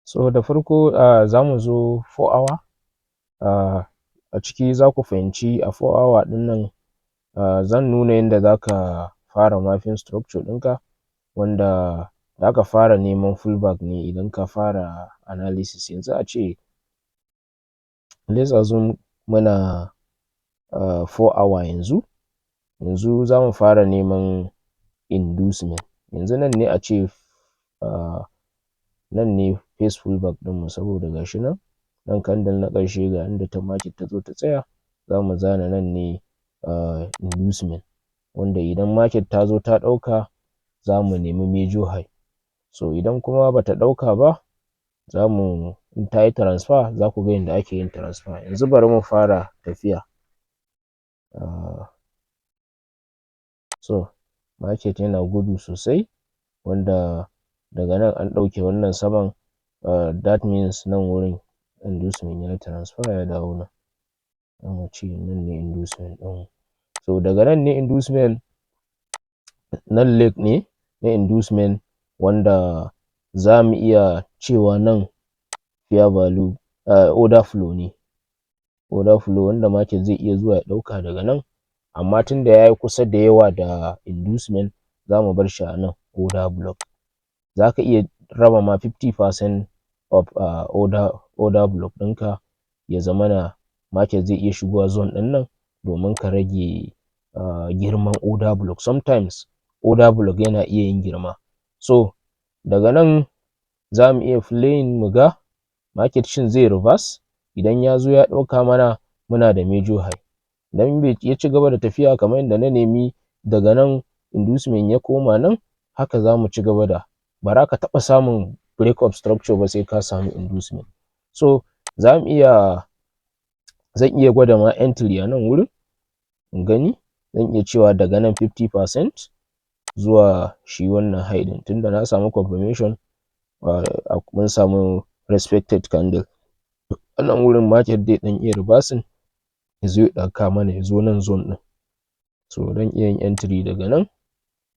So da farko za mu zo 4 hour. A ciki za ku fahimci a 4 hour ɗin nan zan nuna yadda za ka fara mapping structure ɗinka, wanda za ka fara neman pullback ne idan ka fara analysis. Yanzu a ce, let's assume muna 4 hour yanzu. Yanzu za mu fara neman inducement. Yanzu nan ne a ce nan ne first pullback ɗinmu, saboda ga shi nan, nan candle na ƙarshe, ga inda ta market ta zo ta tsaya. Za mu zana nan ne inducement, wanda idan market ta zo ta ɗauka, za mu nemi major high. So idan kuma bata ɗauka ba, za mu in ta yi transfer, za ku ga yadda ake yin transfer. Yanzu bari mu fara tafiya. So market yana gudu sosai, wanda daga nan an ɗauke wannan saman. That means nan wurin inducement ya yi transfer ya dawo nan. Za mu ce nan ne inducement ɗinmu. So daga nan ne inducement, nan leg ne na inducement, wanda za mu iya cewa nan fair value order flow ne, order flow wanda market zai iya zuwa ya ɗauka daga nan. Amma tunda ya yi kusa da yawa da inducement, za mu bar shi a nan order block. Za ka iya raba ma 50% of order block ɗinka, ya zamana market zai iya shigowa zone ɗin nan, domin ka rage girman order block. Sometimes order block yana iya yin girma. So daga nan za mu iya playing mu ga market shin zai reverse. Idan ya zo ya ɗauka mana, muna da major high. Idan ya ci gaba da tafiya kamar yadda na nemi daga nan inducement ya koma nan, haka za mu ci gaba da ba za ka taɓa samun break of structure ba sai ka samu inducement. So za mu iya zan iya gwada ma entry a nan wurin in gani. Zan iya cewa daga nan 50% zuwa shi wannan high ɗin, tunda na samu confirmation mun samu respected candle a nan wurin. Market zai ɗan iya reversing, ya zo ya ɗauka mana, ya zo nan zone ɗin. So zan iya yin entry daga nan.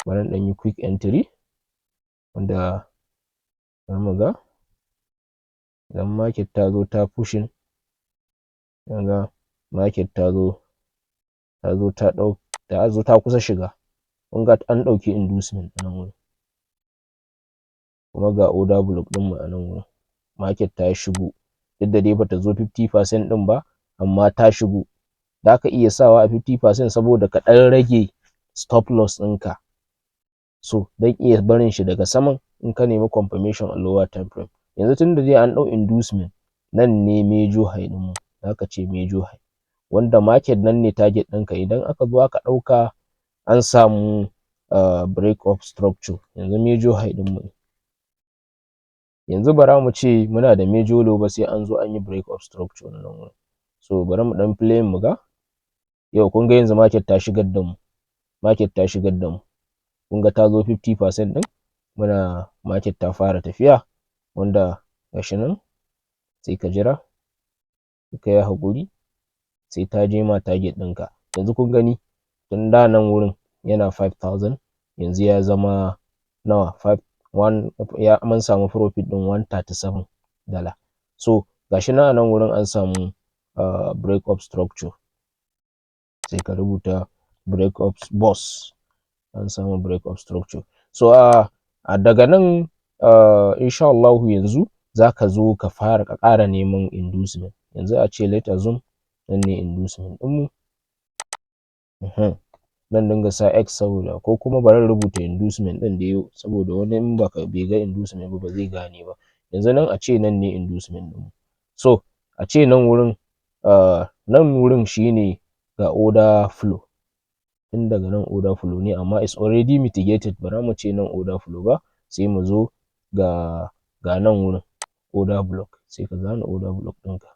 Bari in ɗan yi quick entry, wanda bari mu ga idan market ta zo ta pushing. Kun ga market ta zo ta ɗau, ta zo ta kusa shiga. Kun ga an ɗauki inducement a nan wurin, kuma ga order block ɗinmu a nan wurin. Market ta shigo, duk da dai bata zo 50% ɗin ba, amma ta shigo. Zaka iya sawa a 50% saboda ka ɗan rage stop loss ɗinka. So zan iya barin shi daga saman in ka nemi confirmation a lower time frame. Yanzu tunda dai an ɗau inducement, nan ne major high ɗinmu. Zaka ce major high, wanda market nan ne target ɗinka. Idan aka zo aka ɗauka, an samu break of structure. Yanzu major high ɗinmu ne. Yanzu bara mu ce muna da major low ba, sai an zo an yi break of structure na nan wurin. So bari mu ɗan play mu ga. Yau kun ga yanzu market ta shigar da mu, market ta shigar da mu. Kun ga ta zo 50% ɗin. Muna market ta fara tafiya, wanda gashi nan. Sai ka jira, ka yi haƙuri, sai ta je ma target ɗinka. Yanzu kun gani, tun da nan wurin yana 5000, yanzu ya zama nawa? 5 1 ya mun samu profit ɗin $137. So gashi nan, a nan wurin an samu break of structure. Sai ka rubuta break of BOS, an samu break of structure. So a daga nan, insha Allahu, yanzu zaka zo ka fara ka ƙara neman inducement. Yanzu a ce, let assume nan ne inducement ɗinmu. Zan dinga sa x saboda, ko kuma bari in rubuta inducement ɗin dai, saboda wani in baka bai ga inducement ba, ba zai gane ba. Yanzu nan a ce nan ne inducement ɗinmu. So a ce nan wurin, nan wurin shine ga order flow. Tun daga nan order flow ne, amma is already mitigated. Bara mu ce nan order flow ba. Sai mu zo ga nan wurin order block. Sai ka zana order block ɗinka,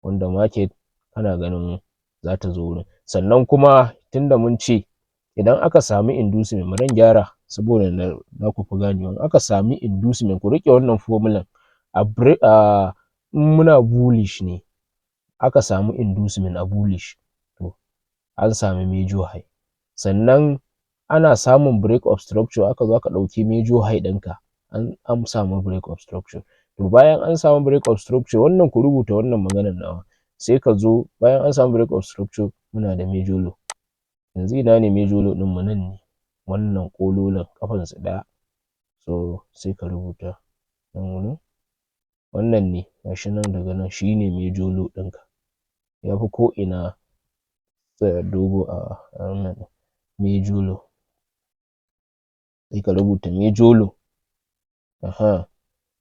wanda market kana ganin za ta zo wurin. Sannan kuma tunda mun ce idan aka sami inducement, bari in gyara saboda na za ku fi ganewa. In aka sami inducement, ku riƙe wannan formulan a in muna bullish ne, aka samu inducement a bullish, to an sami major high. Sannan ana samun break of structure, aka zo aka ɗauki major high ɗinka, an samu break of structure. To bayan an samu break of structure, wannan ku rubuta wannan maganar nawa. Sai ka zo, bayan an samu break of structure, muna da major low. Yanzu ina ne major low ɗin mu? Nan ne, wannan ƙololon ƙafan su ɗaya. So sai ka rubuta nan wurin, wannan ne, gashi nan. Daga nan shine major low ɗinka, yafi ko ina dogo a wannan major low. Sai ka rubuta major low. Aha,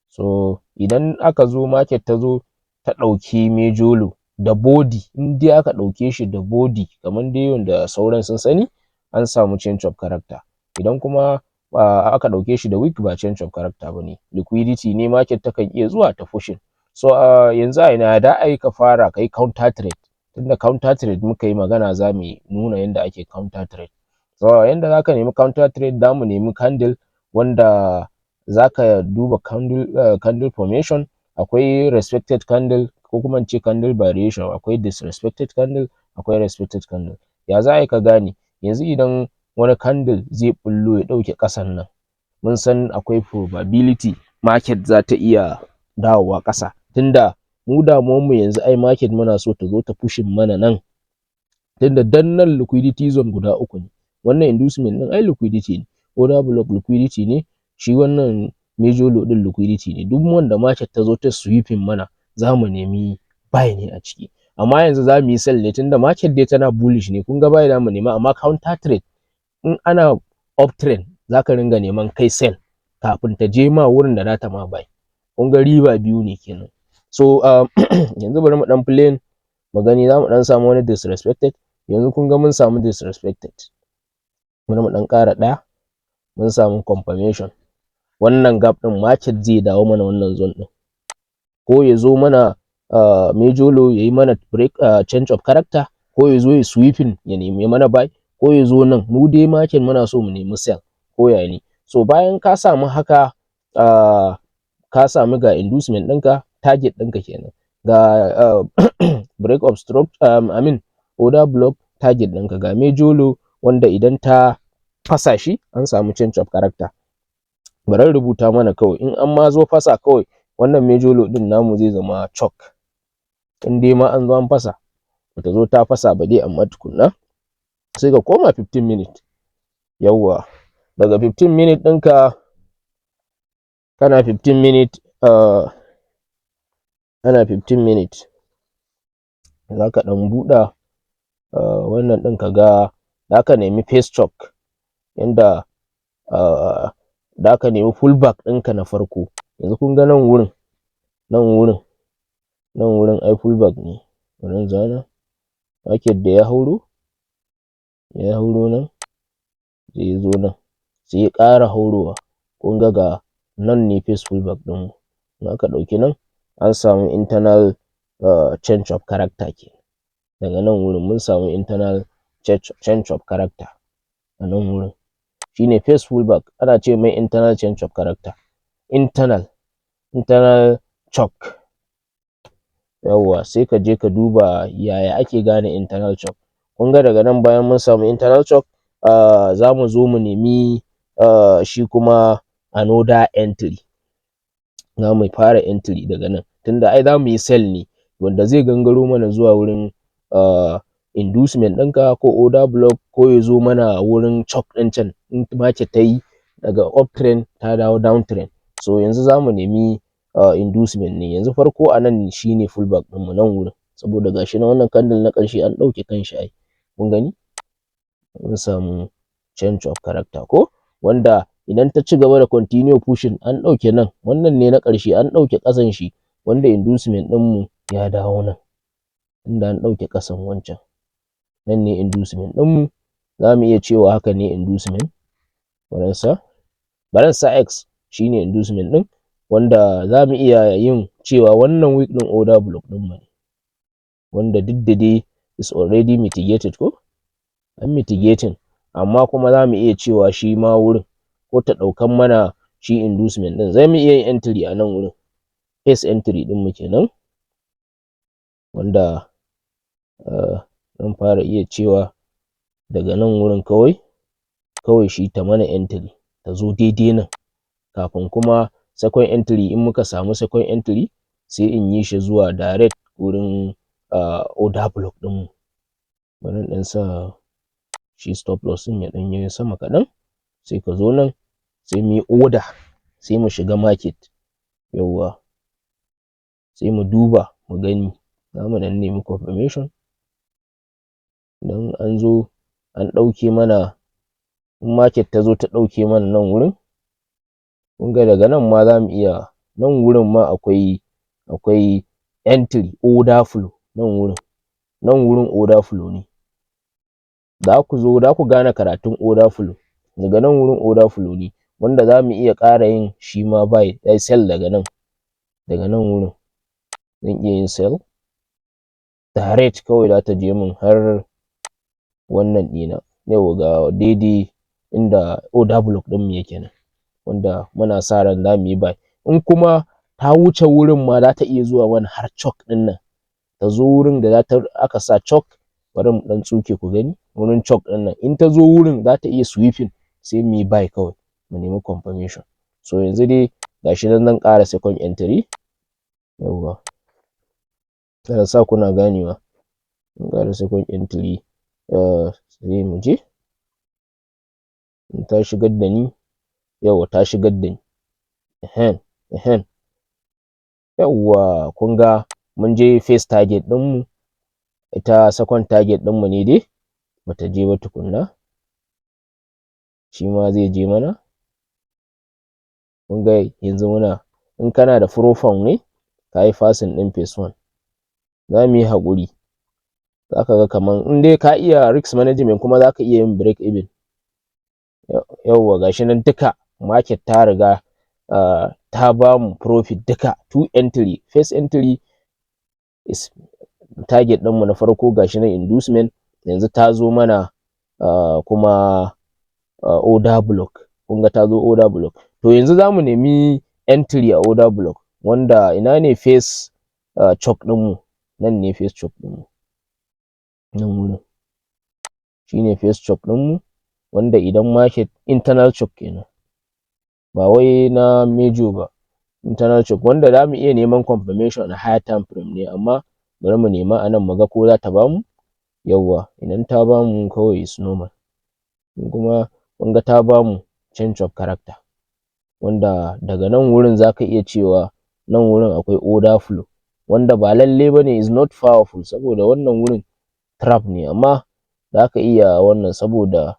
so idan aka zo, market ta zo ta ɗauki major low da body, in dai aka ɗauke shi da body kamar dai yanda sauran sun sani, an samu change of character. Idan kuma aka ɗauke shi da wick, ba change of character bane, liquidity ne market takan iya zuwa ta pushing. So yanzu a ina da ai ka fara kai counter trade? Tunda counter trade muka yi magana, za mu nuna yanda ake counter trade. So yanda zaka nemi counter trade, za mu nemi candle wanda zaka duba candle formation. Akwai respected candle, ko kuma in ce candle variation. Akwai disrespected candle, akwai respected candle. Ya za a yi ka gane? Yanzu idan wani candle zai ɓullo ya ɗauke ƙasan nan, mun san akwai probability market za ta iya dawowa ƙasa, tunda mu damuwan mu yanzu ai market muna so ta zo ta pushing mana nan, tunda dan nan liquidity zone guda uku ne. Wannan inducement ɗin ai liquidity ne, order block liquidity ne, shi wannan major low ɗin liquidity ne. Duk wanda market ta zo ta sweeping mana, za mu nemi buy ne a ciki. Amma yanzu za mu yi sell ne, tunda market dai tana bullish ne. Kun ga buy za mu nema, amma counter trade, in ana uptrend, za ka ringa neman kai sell kafin ta je ma wurin da za ta ma buy. Kun ga riba biyu ne kenan. So yanzu bari mu dan play mu gani, za mu dan samu wani disrespected. Yanzu kun ga mun samu disrespected. Bari mu dan ƙara ɗaya. Mun samu confirmation, wannan gap ɗin market zai dawo mana wannan zone ɗin, ko ya zo mana major low ya yi mana break, change of character, ko ya zo ya sweeping ya nemi mana buy, ko ya zo nan. Mu dai market muna so mu nemi sell ko ya ne. So bayan ka samu haka, ka samu ga inducement ɗinka, target ɗinka kenan, ga break of structure, I mean order block target ɗinka, ga major low wanda idan ta fasa shi an samu change of character. Bari rubuta mana kawai, in an ma zo fasa kawai, wannan major low ɗin namu zai zama CHoCH, in dai ma an zo an fasa. Bata zo ta fasa ba dai, amma tukunna sai ka koma 15 minute. Yawwa, daga 15 minute ɗinka, kana 15 minute, kana 15 minute, za ka ɗan buɗa wannan ɗin, ka ga za ka nemi first CHoCH, yanda za ka nemi pullback ɗinka na farko. Yanzu kun ga nan wurin, nan wurin, nan wurin ai pullback ne. Bari in zana. Market da ya hauro, ya hauro nan, sai ya zo nan, sai ya ƙara haurowa. Kun ga ga nan ne first pullback ɗinmu. In aka ɗauki nan, an samu internal change of character kenan. Daga nan wurin mun samu internal change of character a nan wurin, shine first pullback, ana ce mai internal change of character, internal CHoCH. Yawwa, sai ka je ka duba yaya ake gane internal CHoCH. Kun ga daga nan, bayan mun samu internal CHoCH, za mu zo mu nemi shi kuma another entry. Za mu fara entry daga nan, tunda ai za mu yi sell ne wanda zai gangaro mana zuwa wurin inducement ɗinka ko order block, ko ya zo mana wurin CHoCH ɗin can in market ta yi daga uptrend ta dawo downtrend. So yanzu za mu nemi inducement ne. Yanzu farko a nan shine pullback ɗinmu, nan wurin, saboda gashi nan wannan candle na ƙarshe an ɗauke kanshi. Ai kun gani mun samu change of character, ko wanda idan ta ci gaba da continue pushing, an ɗauke nan, wannan ne na ƙarshe, an ɗauke ƙasan shi, wanda inducement ɗinmu ya dawo nan, inda an ɗauke ƙasan wancan. Nan ne inducement ɗinmu, za mu iya cewa haka ne inducement. Bari sa X, shine inducement ɗin, wanda za mu iya yin cewa wannan wick ɗin order block ɗinmu ne, wanda duk da dai is already mitigated, ko an mitigating, amma kuma za mu iya cewa shi ma wurin ko ta ɗaukan mana shi inducement ɗin, zai mu iya yin entry a nan wurin. First entry ɗinmu kenan, wanda zan fara iya cewa daga nan wurin kawai kawai shi ta mana entry, ta zo daidai nan, kafin kuma Second entry, in muka samu second entry, sai in yi shi zuwa direct wurin order block ɗinmu. Bari in ɗan sa shi stop loss ɗin ya ɗan yi sama kaɗan. Sai ka zo nan, sai mu yi order, sai mu shiga market. Yawwa, sai mu duba mu gani, za mu ɗan nemi confirmation idan an zo an ɗauke mana. In market ta zo ta ɗauke mana nan wurin, kun ga daga nan ma za mu iya, nan wurin ma akwai entry order flow nan wurin. Nan wurin order flow ne. Za ku zo za ku gane karatun order flow. Daga nan wurin order flow ne wanda za mu iya ƙara yin shi ma buy, ai sell daga nan. Daga nan wurin zan iya yin sell direct kawai, za ta je min har wannan ɗina. Yawwa, ga daidai inda order block ɗinmu yake nan, wanda muna sa ran za mu yi buy. In kuma ta wuce wurin ma, za ta iya zuwa mana har CHoCH ɗin nan, ta zo wurin da za ta aka sa CHoCH. Bari mu ɗan tsuke ku gani wurin CHoCH ɗin nan. In ta zo wurin, za ta iya sweeping, sai mu yi buy kawai, mu nemi confirmation. So yanzu dai gashi nan zan ƙara second entry. Yawwa, Allah sa kuna ganewa. Mun ƙara second entry, sai mu je in ta shigar da ni. Yawwa, ta shigar da ni. Ehen ehen, yawwa, kun ga mun je first target ɗinmu. Ita second target ɗinmu ne dai bata je ba tukunna, shi ma zai je mana. Kun ga yanzu muna, in kana da prop firm ne, ka yi passing ɗin phase one, za mu yi haƙuri. Za ka ga kaman in dai ka iya risk management, kuma za ka iya yin break even. Yawwa, gashi nan duka market ta riga ta bamu profit duka two entry. First entry is target ɗinmu na farko, gashi nan inducement. Yanzu ta zo mana kuma order block. Kun ga ta zo order block. To yanzu za mu nemi entry a order block, wanda ina ne first CHoCH ɗinmu? Nan ne first CHoCH ɗinmu, nan wurin shine first CHoCH ɗinmu, wanda idan market, internal CHoCH kenan, ba wai na major ba, internal CHoCH, wanda za mu iya neman confirmation a higher time frame ne. Amma bari mu nema a nan mu ga ko za ta bamu. Yawwa, idan ta bamu kawai is normal. In kuma kun ga ta bamu change of character, wanda daga nan wurin zaka iya cewa nan wurin akwai order flow, wanda ba lalle bane, is not powerful, saboda wannan wurin trap ne. Amma zaka iya wannan, saboda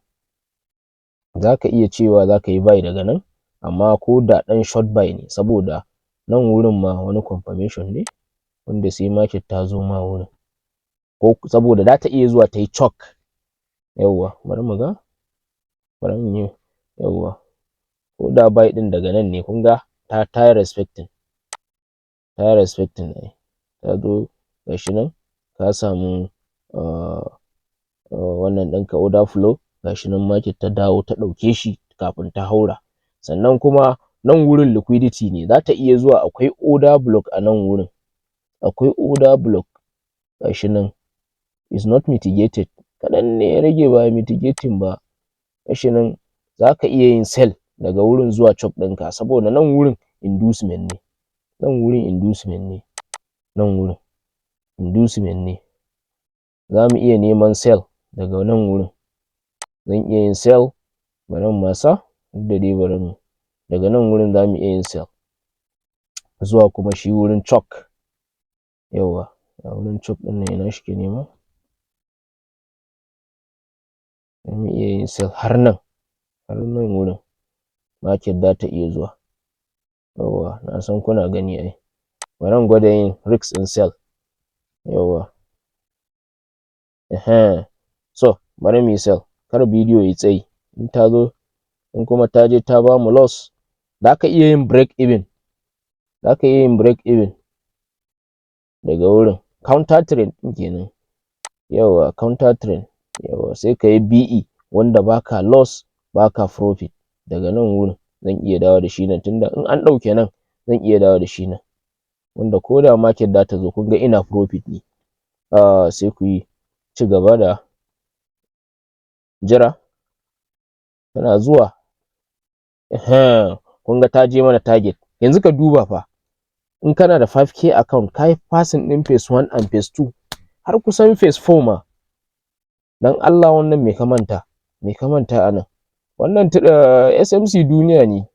zaka iya cewa zaka yi buy daga nan, amma ko da ɗan short buy ne, saboda nan wurin ma wani confirmation ne wanda sai market ta zo ma wurin, ko saboda za ta iya zuwa ta yi CHoCH. Yawwa, bari mu ga, bari mu yi. Yawwa, ko da buy ɗin daga nan ne, kun ga ta yi respecting, ta yi respecting ai ta zo. Gashi nan ka samu wannan ɗinka order flow. Gashi nan market ta dawo ta ɗauke shi kafin ta haura. Sannan kuma nan wurin liquidity ne, za ta iya zuwa. Akwai order block a nan wurin, akwai order block, gashi nan is not mitigated, kaɗan ne ya rage ba mitigating ba. Gashi nan za ka iya yin sell daga wurin zuwa CHoCH ɗinka, saboda nan wurin inducement ne, nan wurin inducement ne, nan wurin inducement ne. Za mu iya neman sell daga nan wurin. Zan iya yin sell, bari in ma sa, duk da dai bari mu, daga nan wurin za mu iya yin sell zuwa kuma shi wurin CHoCH. Yawwa, ga wurin CHoCH ɗin nan, ina shi ke nema. Za mu iya yin sell har nan, har nan wurin market za ta iya zuwa. Yawwa, na san kuna gani ai. Bari in gwada yin risk ɗin sell. Yawwa, ehen, so bari mu yi sell, kar bidiyo yayi tsayi. In ta zo, in kuma ta je ta bamu loss, za ka iya yin break even, za ka iya yin break even daga wurin. Counter trend ɗin kenan. Yawwa, counter trend. Yawwa, sai ka yi BE wanda baka loss, baka profit. Daga nan wurin zan iya dawo da shi nan, tunda in an ɗauke nan, zan iya dawo da shi nan, wanda ko da market za ta zo, kun ga ina profit ne. Sai ku yi ci gaba da jira, tana zuwa. Ehen, kun ga ta je mana target. Gashi nan market ta zo ta ɗauke shi. Yanzu ka duba fa, in kana da 5K account, ka yi passing ɗin phase 1 and phase 2, har kusan phase 4 ma. Dan Allah, wannan me ka manta? Me ka manta a nan? Wannan SMC duniya ne,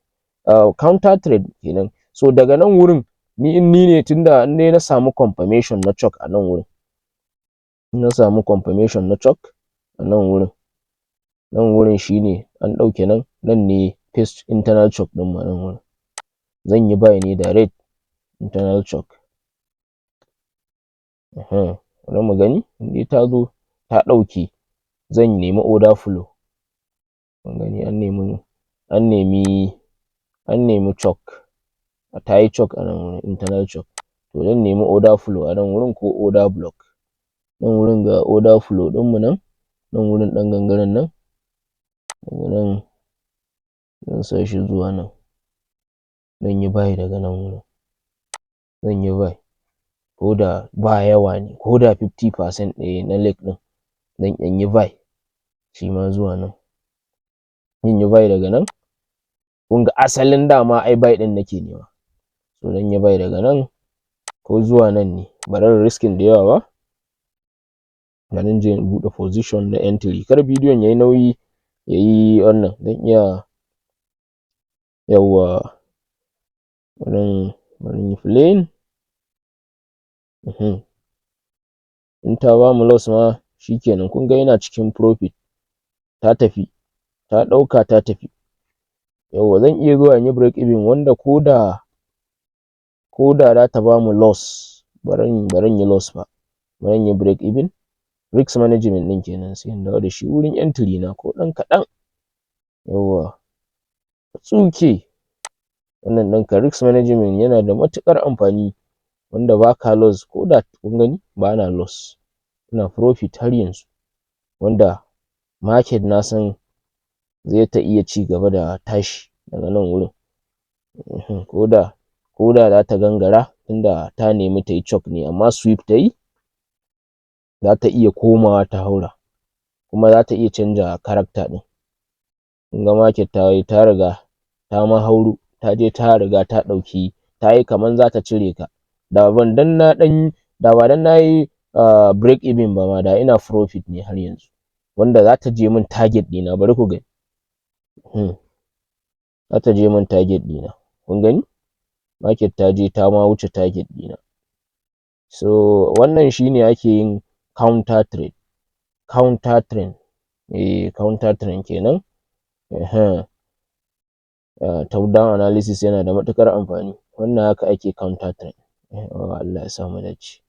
counter trade kenan. So daga nan wurin, ni in ni ne, tunda in dai na samu confirmation na CHoCH a nan wurin, in na samu confirmation na CHoCH a nan wurin, nan wurin shine an ɗauke nan, nan ne first internal CHoCH ɗin mu. Nan wurin zan yi buy ne direct, internal CHoCH. Bari mu gani. In dai ta zo ta ɗauke, zan nemi order flow. Kun gani, an nemi CHoCH, ta yi CHoCH a nan wurin, internal CHoCH. To zan nemi order flow a nan wurin ko order block. Nan wurin ga order flow ɗin mu nan, nan wurin ɗan gangaren nan. Daga nan zan sa shi zuwa nan. Zan yi buy daga nan wurin, zan yi buy ko da ba yawa ne, ko da 50% ne na leg ɗin. Zan ɗan yi buy shi ma zuwa nan. Zan yi buy daga nan. Kun ga asalin dama ai buy ɗin nake nema. So zan yi buy daga nan ko zuwa nan ne, ba zan risking da yawa ba. Bari in je in buɗe position na entry, kar bidiyon yayi nauyi, yayi wannan. Zan iya, yawwa, bari in yi playing. In ta bamu loss ma, shikenan. Kun ga ina cikin profit. Ta tafi, ta ɗauka, ta tafi. Yawwa, zan iya zuwa in yi break even, wanda ko da zata bamu loss, baran yi loss ba, baran yi break even. Risk management ɗin kenan. Sai in dawo da shi wurin entry na ko ɗan kaɗan. Yawwa, ka tsuke wannan ɗinka. Risk management yana da matuƙar amfani, wanda baka loss. Ko da kun gani, bana loss, ina profit har yanzu, wanda market na san zai ta iya ci gaba da tashi daga nan wurin. Ko da zata gangara, tunda ta nemi tayi CHoCH ne, amma sweep tayi, zata iya komawa ta haura, kuma zata iya canja character ɗin. Kun ga market tayi, ta riga ta ma hauro, ta je ta riga ta ɗauki, tayi kaman zata cire ka. Da ban dan na ɗan da ba dan nayi break even ba ma, da ina profit ne har yanzu, wanda zata je min target ɗina. Bari ku gani. Zata je min target ɗina. Kun gani, market ta je ta ma wuce target ɗina. So wannan shine ake yin counter trade, counter trend, eh, counter trend kenan. Top down analysis yana da matuƙar amfani. Wannan haka ake counter trend. Allah ya sa mu dace.